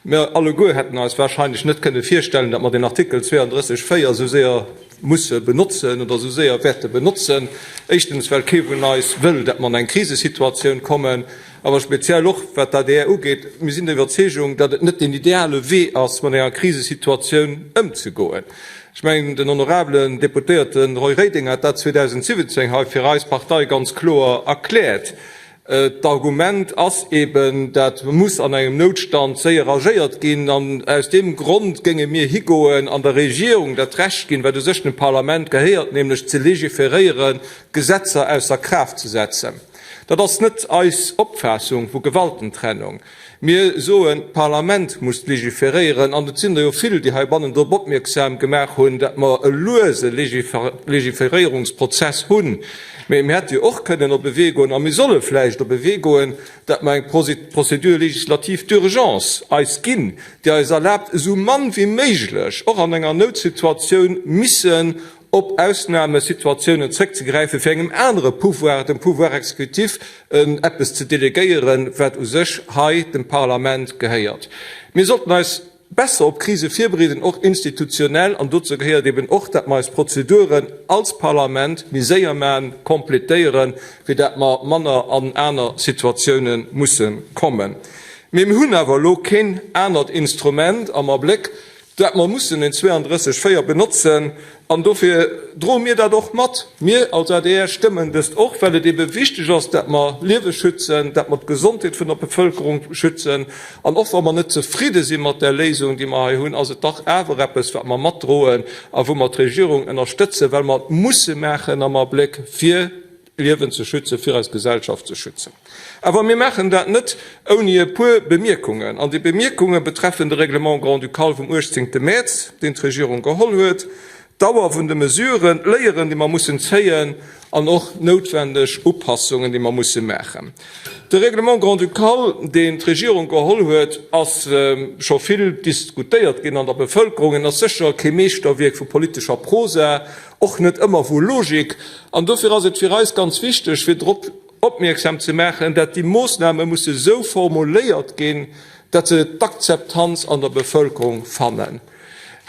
Mir alleguer hätten eis wahrscheinlech net kënne virstellen, datt mer den Artikel 32, 4 esou séier musse benotzen oder esou séier wäerte benotzen. Éischtens, well kee vun eis wëll, datt mer an eng Krisesituatioun kommen, awer speziell och, wat d'ADR ugeet, mir sinn der Iwwerzeegung, datt et net deen ideale Wee ass, mat enger Krisesituatioun ëmzegoen. Ech mengen, den honorabelen Deputéierte Roy Reding hat dat 2017 hei fir eis Partei ganz kloer erkläert. D'Argument ass eben, dat muss an engem Noutstand séier agéiert ginn. An aus deem Grond géinge mir higoen an der Regierung dat Recht ginn, wat u sech dem Parlament gehéiert, nämlech ze legiferéieren, Gesetzer ausser Kraaft ze setzen. Dat ass net eis Opfaassung vu Gewaltentrennung. Mir soen, d'Parlament muss legiferéieren, an et sinn der jo vill, déi heibannen drop opmierksam gemaach hunn, datt mer e luese Legiferéierungsprozess hunn. Mä mir hätte jo och kënnen op e Wee goen, a mir solle vläicht op e Wee goen, datt mer eng Procédure législative d'urgence eis ginn, déi eis erlaabt, esou mann wéi méiglech och an enger Noutsituatioun missen op Ausnamesituatiounen zrëckzegräifen, fir engem anere Pouvoir, dem Pouvoir exécutif, eppes ze delegéieren, wat u sech hei dem Parlament gehéiert. Mir sollten eis besser op Krise virbereeden, och institutionell, an dozou gehéiert eben och, dat mer eis Prozeduren als Parlament méi séier maachen, complétéieren, fir dat mer manner an aner Situatiounen musse kommen. Mee mir hunn awer elo keen anert Instrument am Abléck, Dat mer mussen en 32, 4 benotzen, an dofir droe mir dat och mat. Mir als adr stëmmen dëst och, well et ebe wichteg ass, dat mer Liewe schützen, dat mer d'Gesondheet vun der Bevëlkerung schützen. An och wa mer net zefridde si mat där Léisung, déi mer hei hunn, ass et dach awer eppes, wat mer matdroen a wou mer d'Regierung ënnerstëtzen, well mer et musse maachen am Abléck, fir Liewen ze schützen, fir eis Gesellschaft ze schützen. Awer mir maachen dat net ouni e puer Bemierkungen. An déi Bemierkunge betreffen de Règlement grand-ducal vum 18. Mäerz, deen d'Regierung geholl huet, d'Dauer vun de Mesuren, d'Léieren, déi mer mussen zéien, an och noutwendeg Upassungen, déi mer musse maachen. De Règlement grand-ducal, deen d'Regierung geholl huet, ass scho vill diskutéiert ginn an der Bevëlkerung. En ass sécher kee Meeschterwierk vu politescher Prosa, Och net ëmmer vu Logik. An dofir ass et fir eis ganz wichteg, fir drop opmierksam ze maachen, dat déi Moossname musse sou formuléiert ginn, dat se d'Akzeptanz an der Bevëlkerung fannen.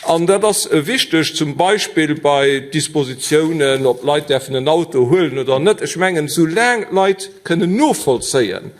An dat ass wichteg zum Beispill bei Dispositiounen, ob d'Leit däerfen en Auto huelen oder net. Ech mengen, soulaang d'Leit kënnen novollzéien,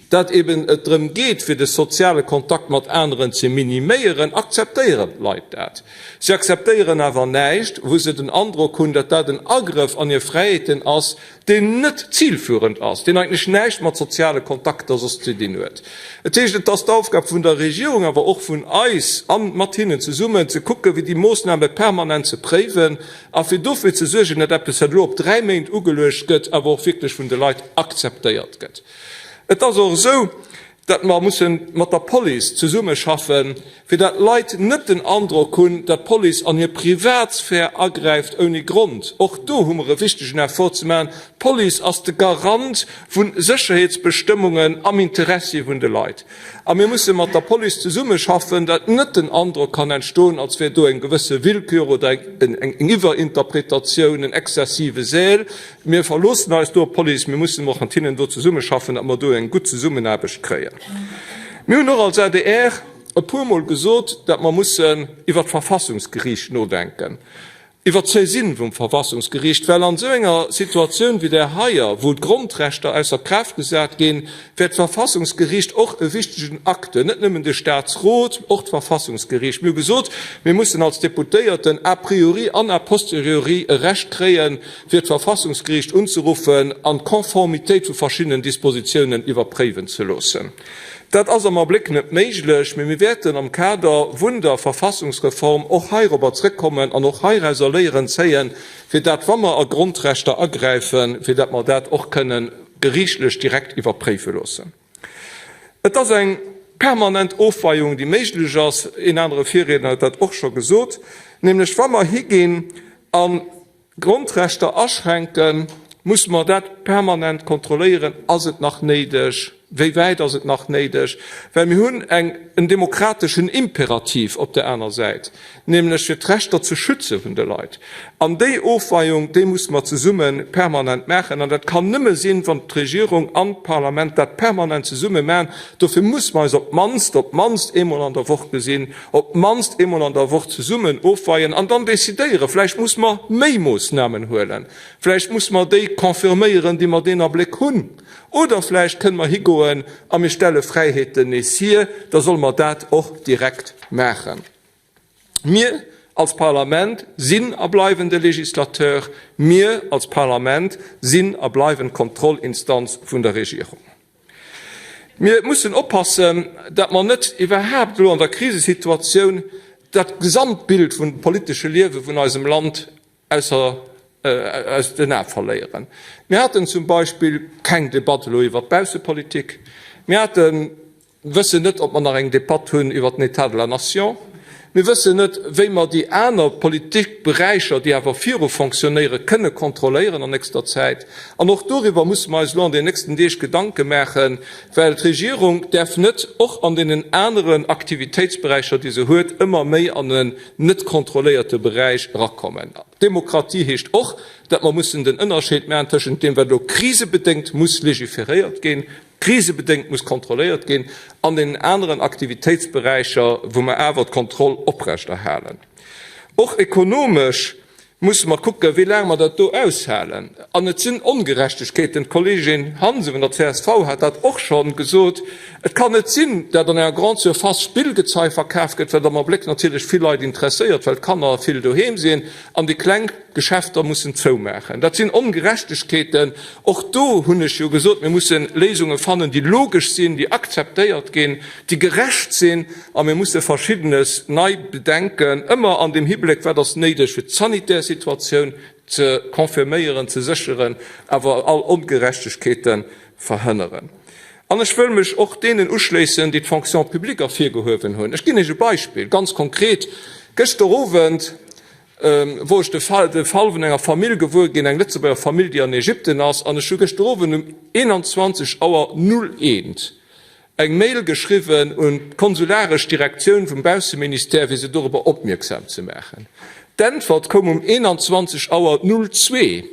dat eben et drëm geet, fir de soziale Kontakt mat aneren ze miniméieren, akzeptéieren d'Leit dat. Si akzeptéieren awer näischt, wou se den Androck hunn, datt dat en Agrëff an hir Fräiheeten ass, deen net zilführend ass, deen eigentlech näischt mat soziale Kontakter soss ze dinn huet. Et heescht, et ass d'Aufgab vun der Regierung, awer och vun eis a mat hinnen zesummen, ze kucken, fir déi Moossname permanent ze préiwen a fir dofir ze suergen, datt eppes, wat elo op dräi Méint ugeluecht gëtt, awer och wierklech vun de Leit akzeptéiert gëtt. Et ass och esou, datt mer musse mat der Police zesummeschaffen, fir datt d'Leit net den Androck hunn, datt d'Police an hir Privatsphär agräift ouni Grond. Och do hu mer e wichtegen Effort ze maachen. D'Police ass de Garant vu Sécherheetsbestëmmungen am Interessi vun de Leit. A mir musse mat der Police zesummeschaffen, datt net den Androck kann entstoen, als wär do eng gewësse Willkür oder eng Iwwerinterpretatioun, en exzessive Zèle. Mir verloossen eis do op d'Police. Mir mussen och mat hinnen do zesummeschaffen, datt mer do eng gutt Zesummenaarbecht kréien. Mir hunn och als adr e puermol gesot, datt mer mussen iwwert d'Verfassungsgeriicht nodenken, iwwert d'Saisine vum Verfassungsgeriicht, well an esou enger Situatioun wéi där heier, wou d'Grondrechter ausser Kraaft gesat ginn, wär d'Verfassungsgeriicht och e wichtegen Acteur, net nëmmen de Statsrot, och d'Verfassungsgeriicht. Mir hu gesot, mir mussen als Deputéierten a priori an a posteriori e Recht kréien, fir d'Verfassungsgeriicht unzeruffen an d'Konformitéit vu verschiddenen Dispositiounen iwwerpréiwen ze loossen. Dat ass am Abléck net méiglech, mee mir wäerten am Kader vun der Verfassungsreform och heirobber zrëckkommen an och heirauser Léieren zéien, fir dat, wa mer a Grondrechter agräifen, fir dat mer dat och kënnen geriichtlech direkt iwwerpréife loossen. Et ass eng permanent Ofweiung, déi méiglech ass, een anere Virriedner huet dat och scho gesot, nämlech wa mer higinn a Grondrechter aschränken, musse mer dat permanent kontrolléieren, Ass et nach néideg? Wéi wäit ass et nach néideg? Well mir hunn eng, en demokrateschen Imperativ op där aner Säit, nämlech fir d'Rechter ze schütze vun de Leit. An déi Ofweiung, déi musse mer zesumme permanent maachen. An dat kann nëmme sinn, wann d'Regierung an d'Parlament dat permanent zesumme maachen. Dofir musse mer eis op d'mannst, op d'mannst eemol an der Woch gesinn, op d'mannst eemol an der Woch zesummen ofweien an dann decidéieren. Vläicht musse mer méi Moossnamen huelen, vläicht musse mer déi confirméieren, déi mer deen Abléck hunn. Oder vläicht kënne mer higoen a mir stelle Fräiheeten nees hier, da solle mer dat och direkt maachen. Mir als Parlament sinn a bleiwen de Législateur. Mir als Parlament sinn a bleiwen d'Kontrollinstanz vun der Regierung. Mir mussen oppassen, datt mer net iwwerhaapt elo an der Krisesituatioun dat Gesamtbild vum politesche Liewe vun eisem Land ausser aus den Ae verléieren. Mir haten zum Beispill keng Debatt elo iwwert d'Baussepolitik. Mir haten, wëssen net, ob mer nach eng Debatt hunn iwwert den État de la nation. Mir wëssen net, wéi mer déi aner Politikberäicher, déi awer viru fonctionnéieren, kënne kontrolléieren an nächster Zäit. An och doriwwer musse mer eis elo an den nächsten Deeg Gedanke maachen, well d'Regierung däerf net och an deenen aneren Aktivitéitsberäicher, déi se huet, ëmmer méi an en net kontrolléierte Beräich erakommen. Demokratie heescht och, datt mer mussen den Ënnerscheed maachen tëschent deem, wat elo krisebedéngt muss legiferéiert ginn, krisebedéngt muss kontrolléiert ginn, an deenen aneren Aktivitéitsberäicher, wou mer awer d'Kontroll oprechterhalen. Och ekonomesch musse mer kucken, wéi laang mer dat do aushalen. An et sinn Ongerechtegkeeten, d'Kollegin Hansen vun der csv hat dat och scho gesot, et kann net sinn, dat an enger Grande surface Spillgezei verkaf gëtt, wat am Abléck natierlech vill Leit interesséiert, well d'Kanner vill doheem sinn, an déi kleng Geschäfter mussen zoumaachen. Dat sinn Ongerechtegkeeten. Och do hunn ech jo gesot, mir musse Léisunge fannen, déi logesch sinn, déi akzeptéiert ginn, déi gerecht sinn, a mir musse Verschiddenes nei bedenken, ëmmer an dem Hibléck, wat ass néideg, fir d'sanitär Situatioun ze confirméieren, ze sécheren, awer all Ongerechtegkeete verhënneren. An ech wëll mech och deenen uschléissen, déi d'Fonction publique ervirgehuewen hunn. Ech ginn Iech e Beispill, ganz konkret, Gëschter Owend wor ech de Fall de Fall vun enger Famill gewuer ginn, eng Lëtzebuerger Famill, déi an Ägypten ass, an ech hu gëschter Owend um 21 Auer 01 eng Mail geschriwwen un d'konsularesch Direktioun vum Bausseministère, fir se dorobber opmierksam ze maachen. D'Äntwert koum um 21 Auer 02,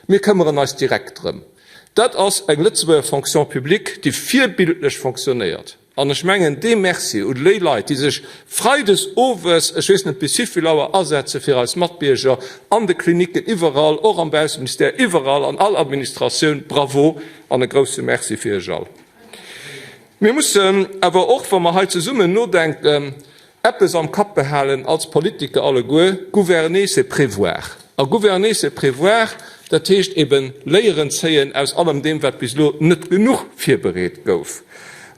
Mir këmmeren eis direkt drëm. Dat ass eng Lëtzebuerger Fonction publique, déi virbildlech fonctionnéiert. An ech mengen, dee Merci un léi Leit, déi sech freides owes, ech weess net bis wivill Auer, asetze fir eis Matbierger an de Klinicken, iwwerall, och am Bausseministère, iwwerall an all Administratioun, Bravo an e grouse Merci fir Iech all. Mir mussen awer och, wa mer hei zesummen nodenken, eppes am Kapp behalen als Politiker alleguer, Gouverner, c'est prévoir. A gouverner, c'est prévoir, dat heescht eben Léieren zéien aus allem deem, wat bis elo net genuch virbereet gouf.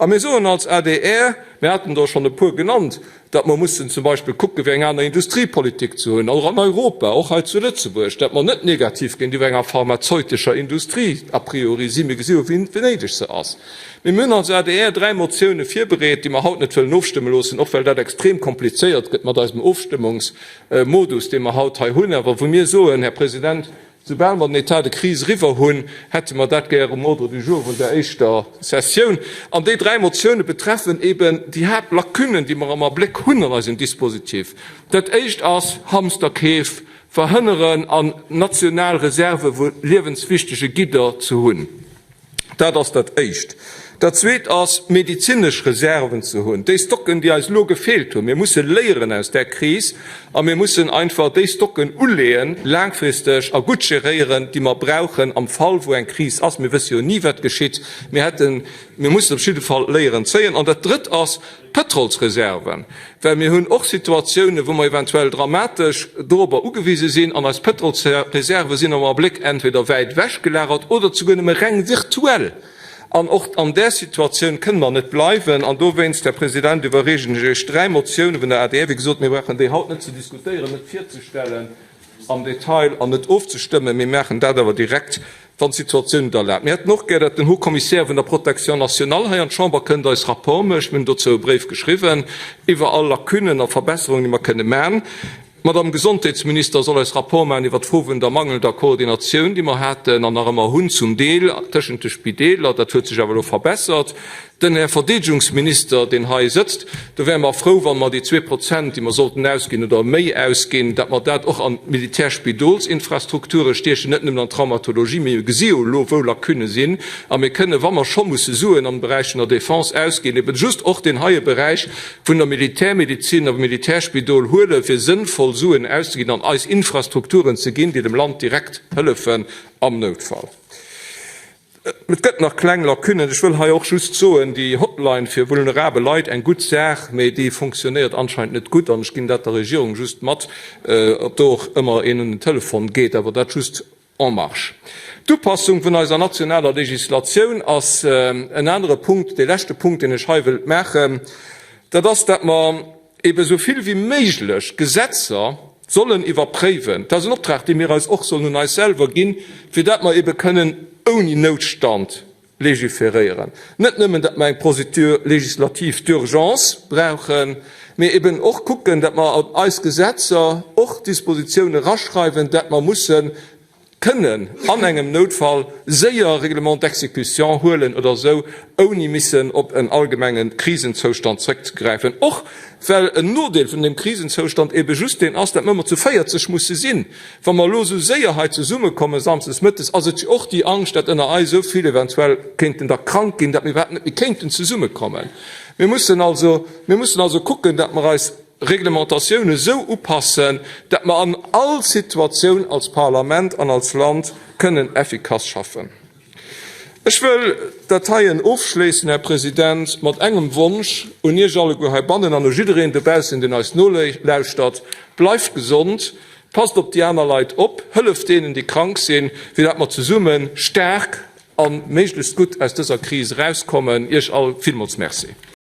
A mir soen als adr, mir haten der schonn e puer genannt, datt mer mussen zum Beispill kucke fir eng aner Industriepolitik ze hunn, och an Europa, och hei zu Lëtzebuerg, datt mer net negativ géintiwwer enger pharmazeutescher Industrie a priori sinn. Mir gesi jo, wéi néideg se ass. Mee mir hunn als adr 3 Motioune virbereet, déi mer haut net wëllen ofstëmme loossen, och well dat extrem komplizéiert gëtt mat eisem Ofstëmmungsmodus, dee mer haut hei hunn, awer wou mir soen, Här President, Soubal mer den État de crise eriwwer hunn, hätte mer dat gär um Ordre du jour vun der éischter Sessioun. An déi 3 Motioune betreffen eben déi Haaptlacunen, déi mer am Abléck hunn an eisem Dispositif. Dat éischt ass, Hamsterkeef verhënneren an national Reserve vu liewenswichtege Gidder ze hunn. Dat ass dat Éischt. Dat Zweet ass, medezinesch Reserven ze hunn, déi Stocken, déi eis elo gefeelt hunn. Mir musse léieren aus där Kris a mir mussen einfach déi Stocken uleeën, laangfristeg a gutt geréieren, déi mer brauchen am Fall, wou eng Kris ass. Mir wësse jo ni, wat geschitt. Mir hätten, mir mussen op jidde Fall Léieren zéien. An dat Drëtt ass, Pëtrolsreserven, well mir hunn och Situatiounen, wou mer eventuell dramatesch dorobber ugewise sinn, an eis Pëtrolsreserve sinn am Abléck entweder wäit ewech gelagert oder souguer nëmme reng virtuell. An och an där Situatioun kënne mer net bleiwen. An dowéinst, Här President, iwwerreechen ech Iech 3 Motioune vun der adr. Wéi gesot, mir brauchen déi haut net ze diskutéieren, net virzestellen am Detail an net ofzestëmmen. Mir maachen dat awer direkt, wann d'Situatioun et erlaabt. Mir hätten och gär, datt den Haut-Commissaire vun der Protection nationale hei an d'Chamber kënnt, eis Rapport mécht. Mir hunn dozou e Bréif geschriwwen iwwer all Lacunen a Verbesserungen, déi mer kënne man. D'Madame Gesondheetsminister soll eis Rapport maachen iwwert d'Fro vun der mangelnder Koordinatioun, déi mer haten an nach ëmmer hunn, zum Deel tëschent de Spideeler. Dat huet sech awer elo verbessert. Den Här Verdeedegungsminister, deen hei sëtzt, do wäre mer frou, wa mer déi 2%, déi mer sollten ausginn oder méi ausginn, datt mer dat och an d'Militärspidolsinfrastrukture stiechen, net nëmmen an d'Traumatologie. Mir gesi jo elo, wou Lacunne sinn, a mir kënnen, wa mer scho musse Suen am Beräich vun der Defense ausginn, eben just och deen heie Beräich vun der Militärmedezin a Militärspidol huelen, fir sënnvoll Suen auszeginn an eis Infrastrukturen ze ginn, déi dem Land direkt hëllefen am Noutfall. Et gëtt nach kleng Lacunnen. Ech wëll hei och just soen, déi Hotline fir vulnerabel Leit, eng gutt Saach, mee déi fonctionnéiert anscheinend net gutt an ech ginn dat der Regierung just mat, ob do och ëmmer een un den Telefon geet, awer dat just En marche. D'Upassung vun eiser nationaler Legislatioun ass en anere Punkt, dee leschte Punkt, deen ech hei wëllt maachen. Dat ass, dat mer ebe sou vill wéi méiglech Gesetzer sollen iwwerpréiwen. Dat ass en Optrag, dee mir eis och sollen un eis selwer ginn, fir dat mer ebe kënnen ouni Noutstand Légiféréieren. Net nëmmen, datt mer eng Procédure législative d'urgence brauchen, mee eben och kucken, datt mer an eis Gesetzer och Dispositiounen eraschreiwen, datt mer musse kënnen an engem Noutfall séier Règlements d'exécution huelen oder esou, ouni missen op en allgemenge Krisenzoustand zrëckzegräifen. Och well en Nodeel vun deem Krisenzoustand ebe just deen ass, datt mer ëmmer zu 40 musse sinn. Wa mer elo esou séier hei zesummekommen, samsdes mëttes, ass et jo och déi Angscht, datt ënner eis esou vill eventuell kéinten da krank ginn, datt mir iwwerhaapt net méi kéinten zesummekommen. Mir mussen also, mir mussen also kucken, datt mer eis Reglementatioun esou upassen, datt mer an all Situatioun als Parlament an als Land kënnen effikass schaffen. Ech wëll dat heien ofschléissen, Här President, mat engem Wonsch un Iech alleguer heibannen an u jiddereen dobaussen, deen eis nolauschtert, Bleift gesond, passt op déi aner Leit op, hëlleft deenen, déi krank sinn, fir dat mer zesumme staark a méiglechst gutt aus dëser Kris erauskommen. Iech all villmools Merci.